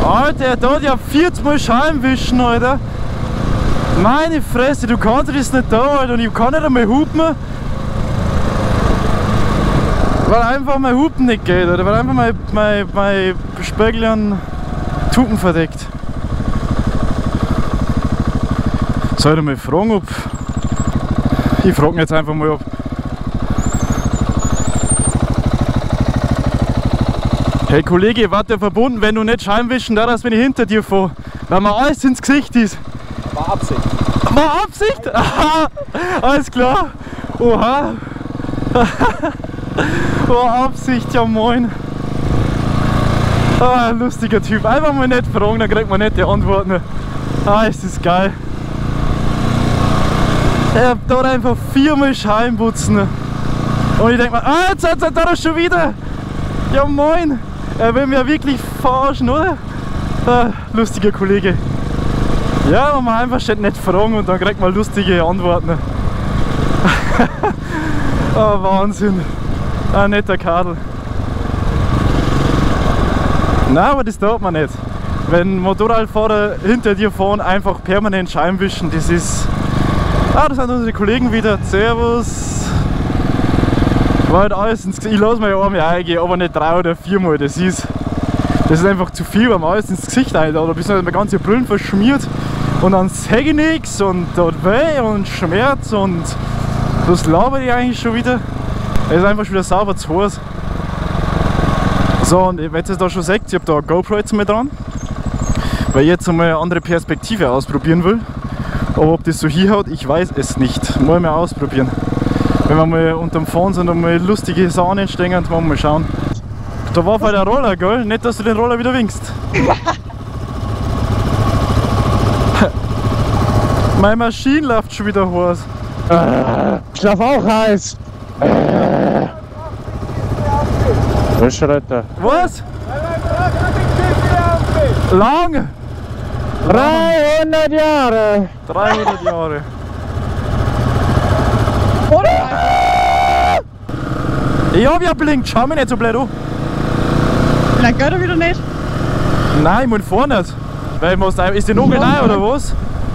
Alter, er tut ja 40 Mal Scheiben wischen, Alter. Meine Fresse, du kannst das nicht da, Alter, und ich kann nicht einmal hupen. Weil einfach mein Hupen nicht geht, oder weil einfach mein Spiegel an Hupen verdeckt. Soll ich mal fragen, ob... Ich frage ihn jetzt einfach mal, ob... Hey Kollege, warte ja verbunden, wenn du nicht Scheiben wischen darfst, wenn ich hinter dir fahre. Weil mir alles ins Gesicht ist. War Absicht. War Absicht? Aha, alles klar. Oha. War Absicht, ja moin. Ah, lustiger Typ. Einfach mal nicht fragen, dann kriegt man nette Antworten. Ah, ist das geil. Er hat da einfach viermal Scheiben putzen. Und ich denk mir, ah, jetzt hat er da schon wieder. Ja moin. Er will mich ja wirklich verarschen, oder? Ah, lustiger Kollege. Ja, man muss einfach schon nicht fragen und dann kriegt man lustige Antworten. Oh, Wahnsinn. Ein netter Kadel. Nein, aber das darf man nicht. Wenn Motorradfahrer hinter dir fahren, einfach permanent Scheiben wischen, das ist... Ah, das sind unsere Kollegen wieder. Servus. War halt alles ins Gesicht. Ich lasse mir ja einmal eingehen, aber nicht 3 oder 4 Mal. Das ist einfach zu viel, weil man alles ins Gesicht einhat. Da bist du halt meine ganze Brillen verschmiert und dann seh ich nichts und tut weh und Schmerz und was laber ich eigentlich schon wieder? Es ist einfach schon wieder sauber zu heiß. So, und wenn ihr es da schon seht, ich habe da eine GoPro jetzt mal dran, weil ich jetzt einmal eine andere Perspektive ausprobieren will. Aber ob das so hinhaut, ich weiß es nicht. Mal ausprobieren. Wenn wir mal unterm Fahren sind und mal lustige Sachen entstehen, dann wollen wir mal schauen. Da war voll der Roller, gell? Nicht, dass du den Roller wieder winkst. Meine Maschine läuft schon wieder heiß. Ich schlaf auch heiß. Was? Lang! 300 Jahre! 300 Jahre! Ich hab ja blinkt, schau mich nicht so blöd an. Nein, geht er wieder nicht? Nein, ich muss fahren nicht. Weil ich muss, ist die nagelneu oder was?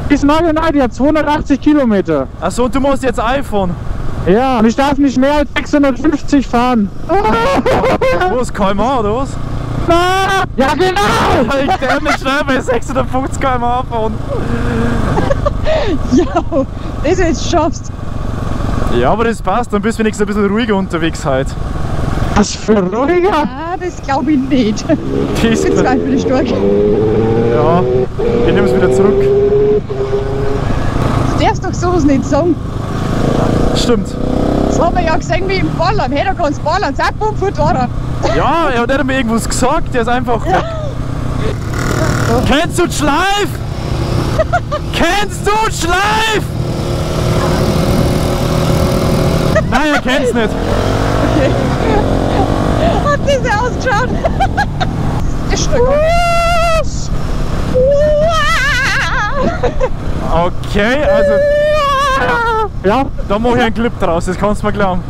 Ist nagelneu, die hat 280 Kilometer. Achso, und du musst jetzt iPhone. Ja, und ich darf nicht mehr als 650 fahren. Was, km/h oder was? Na, ja genau! Ich darf nicht schnell bei 650 km/h fahren. Ja, das jetzt schaffst. Ja, aber das passt, dann bist du wenigstens ein bisschen ruhiger unterwegs heute. Was für ruhiger? Ah, das glaube ich nicht. Das ist zweifle ich stark. Ja, ich nehme es wieder zurück. Du darfst doch sowas nicht sagen. Stimmt. Das haben wir ja gesehen wie im Ballern. Hey, da kannst du ballern. Zack, bumm, fort war er. Ja, er hat nicht einmal irgendwas gesagt. Der ist einfach. Ja. Kennst du die Schleif? Kennst du die Schleif? Nein, er kennt's nicht. Okay. Hat das ja ausgeschaut? Das ist schon. Okay, also. Ja, da mach ich einen Clip draus, das kannst du mir glauben.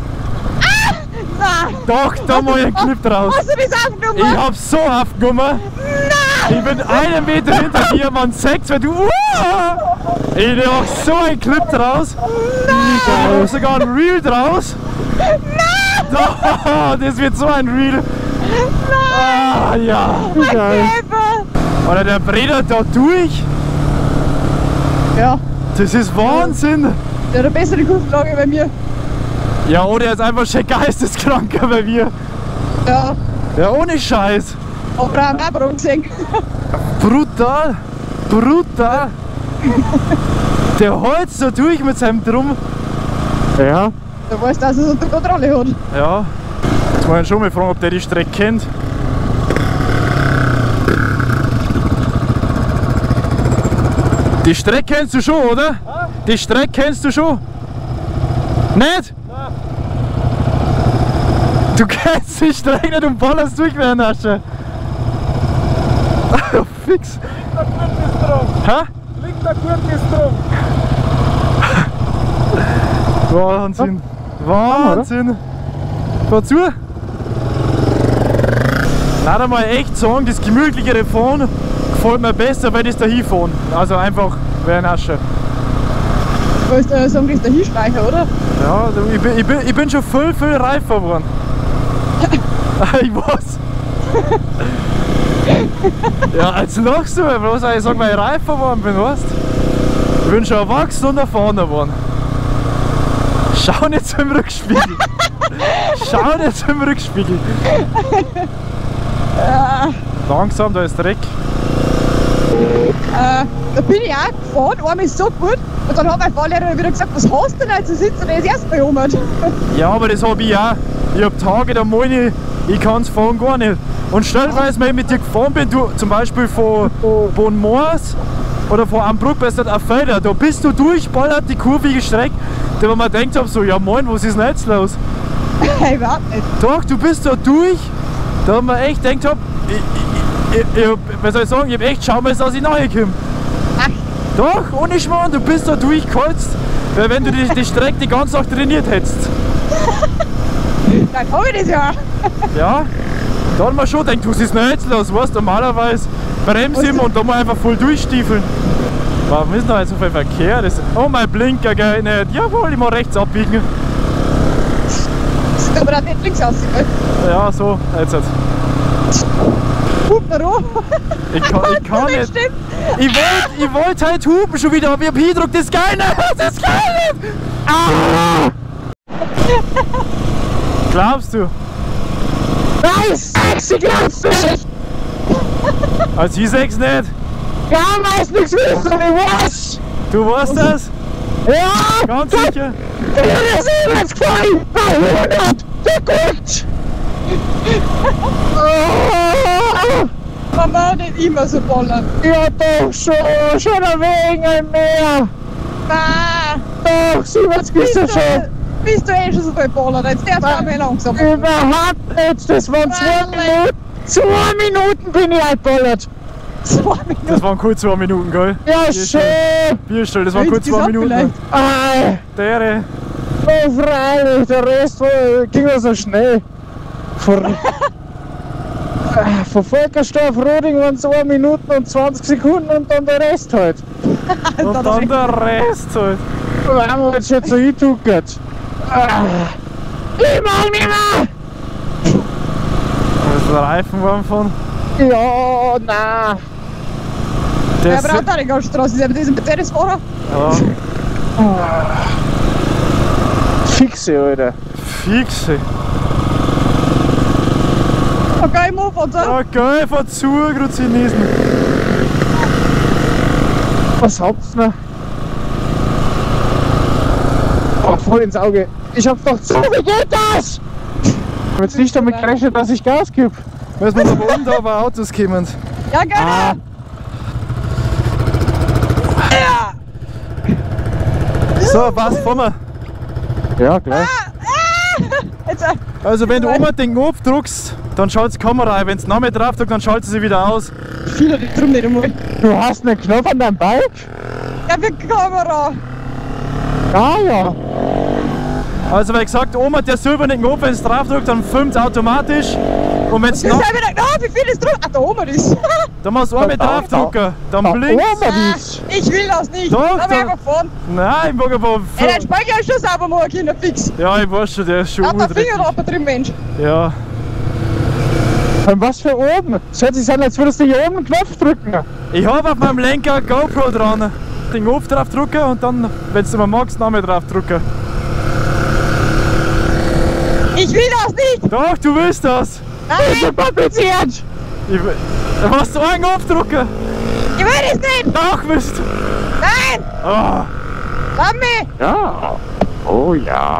Ah, nein! Doch, da mach ich einen Clip draus. Hast du das aufgenommen? Ich hab so aufgenommen. Nein! Ich bin einen Meter hinter dir, man sechs, weil du. Ich mach so einen Clip draus. Nein! Ich mach sogar ein Reel draus. Nein! Doch, das wird so ein Reel. Nein! Ah, ja. Geil. Oder der brettert da durch. Ja. Das ist Wahnsinn! Der hat eine bessere Kurvenlage bei mir. Ja, oder er ist einfach schon geisteskranker bei mir. Ja. Ja, ohne Scheiß. Aber auch Werbung gesehen. Brutal! Brutal! Der holzt so durch mit seinem Drum. Ja. Da weißt du, dass er es unter Kontrolle hat. Ja. Jetzt muss ich ihn schon mal fragen, ob der die Strecke kennt. Die Strecke kennst du schon, oder? Ja? Die Strecke kennst du schon? Nicht? Nein. Du kennst die Strecke nicht und ballerst durch wie ein Asche. Fix. Liegt da Gurt ist drum. Hä? Liegt da Gurt ist drum. Wahnsinn. Wahnsinn. Fahr zu. Nein, da mal echt sagen, das gemütlichere Fahren gefällt mir besser, weil das da hinfahren. Also einfach wie ein Asche. Du wolltest sagen, das ist der Hinspeicher, oder? Ja, ich bin schon viel, viel reifer geworden. Ich weiß. Ja, jetzt lachst du mir bloß, weil ich sag, weil ich reifer geworden bin, weißt du? Ich bin schon erwachsen und erfahrener geworden. Schau nicht zum Rückspiegel. Schau nicht zum Rückspiegel. Langsam, da ist Dreck. Da bin ich auch gefahren, einmal so gut. Und dann hat mein Fahrlehrer wieder gesagt, was hast du denn jetzt? Du sitzt denn das erste Mal um. Ja, aber das hab ich auch. Ich hab Tage, da meine ich, ich kann's fahren gar nicht. Und stellenweise, wenn ich mit dir gefahren bin, du zum Beispiel von Bonmoors oder von Ambruck, bist du auf Felder, da bist du durchballert, die Kurve gestreckt, da wo man denkt hab, so, ja moin, was ist denn jetzt los? Überhaupt nicht. Doch, du bist da durch, da man echt denkt hab, was soll ich sagen, ich hab echt schauen müssen, dass ich nachkomme. Ach. Doch, ohne Schmarrn, du bist da durchgeholzt, weil wenn du die Strecke die ganze Nacht trainiert hättest. Dann hab ich das ja. Ja, da hat man schon gedacht, was ist denn jetzt los, weißt du, normalerweise bremse ich und da mal einfach voll durchstiefeln. Warum ist da jetzt so viel Verkehr? Das, oh, mein Blinker geht nicht. Jawohl, ich muss rechts abbiegen. Aber auch nicht links aussehen, gell? Ja, so, jetzt. Hupen rum. Ich kann nicht. Ich wollte halt hupen schon wieder, aber ich hab hingedrückt, das geht nicht! Das geht nicht! Ah! Glaubst du? Nein, sechs, ich glaub's nicht! Also ich sag's nicht! Ja, weiß nichts wissen, ich weiß! Du weißt das? Ja! Ganz sicher! Ich bin jetzt gefallen! Bei 100! So gut! Oh. Man muss nicht immer so ballern. Ja doch, schon ein wenig ein mehr! Nein! Doch, 70 ist das schon! Bist du eh schon so viel ballern, jetzt darfst du auch mehr langsam. Überhaupt nicht, das waren 2 Minuten! 2 Minuten bin ich eingeballert! 2 Minuten? Das waren kurz 2 Minuten, gell? Ja, schön! Bierstell, das waren kurz 2 Minuten. Ei! Dere! Oh, freilich, der Rest ging ja so schnell. Von Volkersdorf Roding waren es 1 Minute und 20 Sekunden und dann der Rest halt. Und dann der Rest halt. Da haben wir jetzt schon so hingetuckert. Ich mag nicht mehr! Da ist der Reifen warm von? Ja, nein. Der braucht auch die ganze Straße, das ist ein Mercedes-Fahrer. Ja. Fixe, Alter. Fixe. Okay, ich muss fahren. Okay, fahr zu, Gruzinesen. Was habt's noch? Oh, voll ins Auge. Ich hab doch zu, wie geht das? Ich hab jetzt nicht damit gerechnet, dass ich Gas gebe. Müssen wir da oben da aber Autos kommen. Ja, gerne. Ah. Ja. So, passt, fahren wir. Ja, klar. Ah, ah. Jetzt, also wenn du oben den Knopf drückst, dann schaltet die Kamera ein. Wenn du noch mehr drauf drückst, dann schaltet sie wieder aus. Viele die drum nicht einmal. Du hast einen Knopf an deinem Bike? Ja, für die Kamera. Ah ja. Also wie gesagt, oben der silberne Knopf, wenn es drauf drückt, dann filmt es automatisch. Und wenn es noch... Wie viel ist drauf? Ah, da oben ist. Da musst du auch mit drauf drücken. Dann blinkt. Ah, ich will das nicht. Doch, da einfach fahren. Nein, ich mag aber... Ey, dein Speicher ist schon sauber machen können, fix. Ja, ich weiß schon, der ist schon Hat der Finger da drin, Mensch. Ja. Und was für oben? Es hört sich an, als würdest du hier oben einen Knopf drücken. Ich habe auf meinem Lenker GoPro dran. Den Knopf drauf drücken und dann, wenn du mal magst, noch mal drauf drücken. Ich will das nicht! Doch, du willst das! Nein! Das ist so kompliziert! Du musst einen Knopf drücken! Ich will das nicht! Doch, willst du! Nein! Oh. Lass mich! Ja! Oh ja!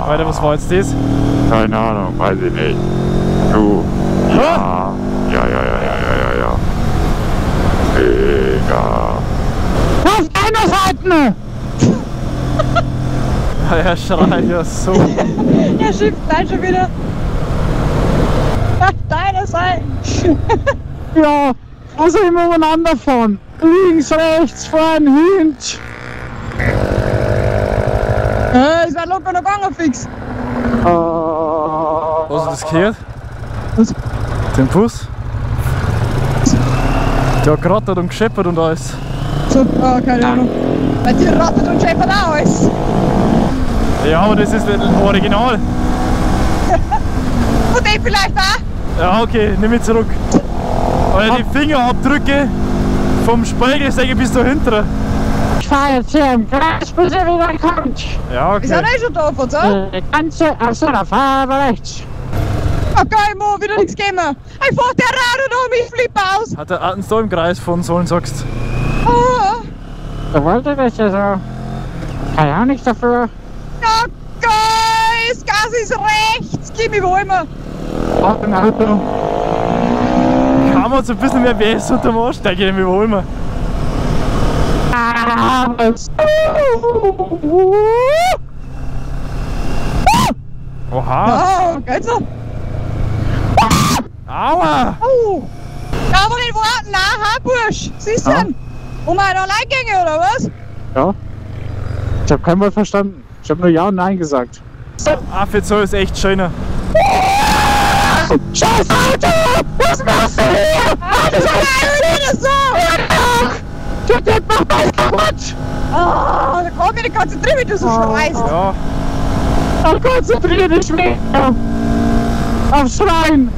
Alter, was war jetzt das? Keine Ahnung, weiß ich nicht. Du. Ja. Ja, ja, ja, ja, ja, ja, ja. Mega. Auf deiner Seite! Er schreit ja so. Er schimpft nein schon wieder. Auf deiner Seite. Ja, also immer umeinander fahren. Links, rechts, fahren, hin. Es war locker noch gegangen, fix. Oh. Hast du das gehört? Was? Den Bus? Der hat gerattert und gescheppert und alles. So, oh, keine Ahnung. Bei dir rattert und scheppert auch alles. Ja, aber das ist original. Und den vielleicht auch? Ja, okay, nimm ich zurück. Alter, die Fingerabdrücke vom Spiegel sehe ich bis da hinten. Ich fahre jetzt hier im Kreis, bis ihr wieder kommt. Ja, Wir sind okay. eh schon da, oder? Die ganze, achso, da fahren wir rechts. Okay, Mo, wieder nichts gegeben. Ich fahr der Rad und um, ich flippe aus. Hat er uns da im Kreis fahren sollen, sagst Oh, Da wollte das ja so. Kann ja auch nichts dafür. okay, das Gas ist rechts. Gib mir wo immer. Auf dem Auto. Kann man uns ein bisschen mehr BS unter dem Arsch steigen, wie wollen wir? Ah, was? Oha! Oh, geht's noch? Aua! Oh. Da aber nicht warten, nein, ha, Bursch. Siehst du denn? Um einen Alleingänge oder was? Ja. Ich habe kein Wort verstanden. Ich habe nur Ja und Nein gesagt. Affenzell ist echt schöner. Scheiß Auto! Was machst du hier? Ah, das ist so! Du Depp, mach mal kaputt! Ah, da kann ich mich nicht konzentrieren, wenn du so schreist. Ja. Ach, konzentrier dich mehr! Auf Schreien!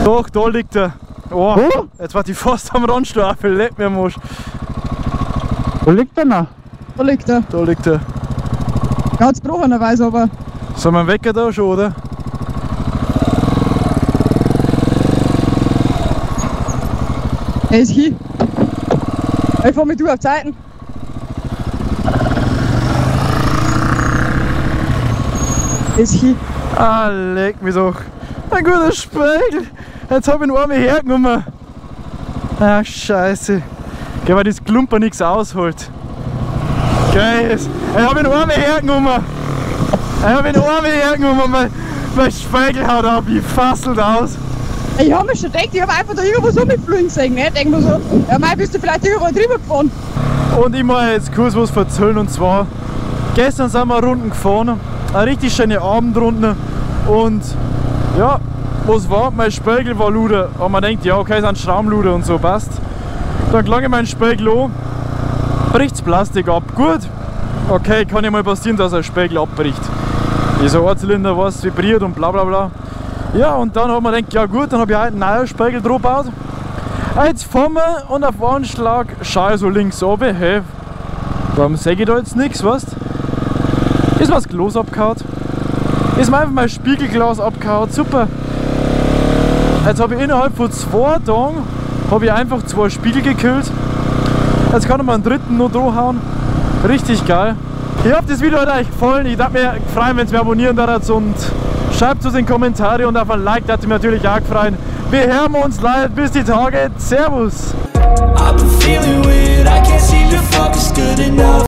Doch, da liegt er. Oh, Wo? jetzt war die fast am Randstapel, leck mir am Arsch. Wo liegt der noch? Da liegt er. Da liegt er. Ganz gebrochenerweise, aber. Sollen wir einen Wecker da schon, oder? Er ist hier. Ich fahr mit du auf Zeiten. Er ist hier. Ah, leck mich doch. Ein guter Spiegel. Jetzt hab ich ihn einmal hergenommen. Ach, scheiße. Gell, weil das Klumper nichts ausholt. Geil. Ich hab ihn einmal hergenommen. Ich hab ihn einmal hergenommen. Mein Spiegel haut ab. Ich fasselt aus. Ich hab mir schon gedacht, ich hab einfach da irgendwo so mitfliegen sehen, ne? Denk mir so, ja mei, bist du vielleicht irgendwo drüber gefahren. Und ich muss jetzt kurz was erzählen, und zwar, gestern sind wir Runden gefahren, eine richtig schöne Abendrunde, und ja, was war? Mein Spiegel war luder und man denkt, ja okay, es sind Schraubenluder und so, passt. Dann klang ich meinen Spiegel an, bricht's Plastik ab, gut, okay, kann ja mal passieren, dass ein Spiegel abbricht. Ist ein Zylinder, was vibriert und bla bla bla. Ja, und dann hat man gedacht, ja gut, dann habe ich heute einen neuen Spiegel drauf gebaut. Jetzt fahren wir und auf einen Schlag schaue ich so links runter, hey, warum sehe ich da jetzt nichts, weißt? Ist mir das Glas abgehauen. Ist mir einfach mein Spiegelglas abgehauen, super. Jetzt habe ich innerhalb von 2 Tagen habe ich einfach 2 Spiegel gekillt. Jetzt kann ich mir einen dritten noch drauf hauen. Richtig geil. Ich hoffe, das Video hat euch gefallen. Ich würde mich freuen, wenn ihr mich abonnieren würdet und schreibt es in die Kommentare und auf ein Like, das würde mich natürlich auch freuen. Wir hören uns live. Bis die Tage. Servus.